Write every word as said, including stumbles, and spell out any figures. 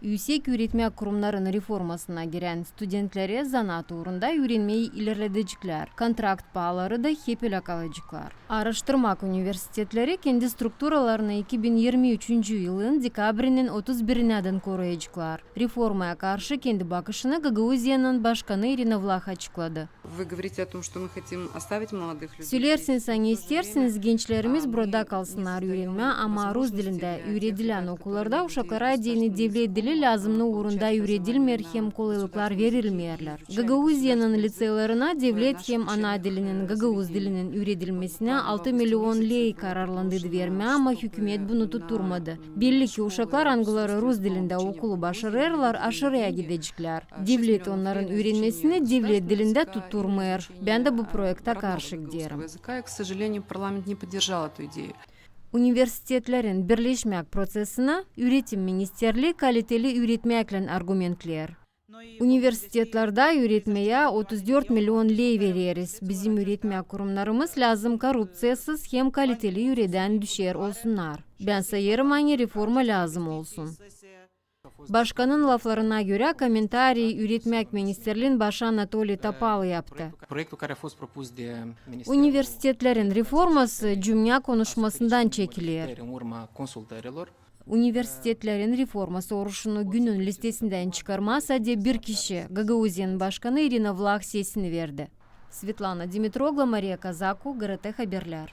Üüsek üüretmä kurumnarın reformasına girän studentleri zanaat uurunda üürenmeyi ilerledeceklär, kontrakt paaları da hep ölä kalaceklar. Aaraştırmak universitetleri kendi strukturalarını iki bin irmi üçüncü yılın dekabrinin otuz birinädän koruyaceklar. Reformaya karşı kendi bakışını Gagauziyanın başkanı İrina Vlah açıkladı. Söleersiniz, ani isteersiniz gençlerimiz burada kalsınnar üürenmää, ama rus dilindä üüredilän okullarda uşaklara deyni devlet dili lääzımnı uurunda üüredilmeer hem kolaylıklar verilmeerlär. Gagauziyanın liţeylerinä devlet hem ana dilinin, gagauz dilinin üüredilmesinä altı million lei kararlandıydı vermää, ama hükümet bunu tutturmadı. Belli ki, uşaklar, angıları rus dilindä okulu başarêrlar, aşırıya gideceklär. Devlet onnarın üürenmesini devlet dilindä tutturmêêr. Bän dä bu proekta karşı giderim. Universitetlerin birleşmäk proţesinä Üüretim ministerlii kaliteli üüretmäklän argumentleer. Universitetlerdä üüretmeyä otuz dört million lei vereriz. Bizim üüretmä kurumnarımız lääzım korrupţiyasız hem kaliteli üüredän düşer olsunnar. Bän sayêrım, ani reforma lääzım olsun. Başkanın laflarına görä, kommentariyi Üüretmäk ministerliin başı Anatoliy Topal yaptı. Universitetlerin reforması cümnä konuşmasından çekiler. Universitetlerin reforma soruşunu günün listesindän çıkarmaa sade bir kişi, Gagauziyanın başkanı İrina Vlah sesini verdi. Svetlana Dimitroglu, Mariya Kazaku, GRT Haberlär.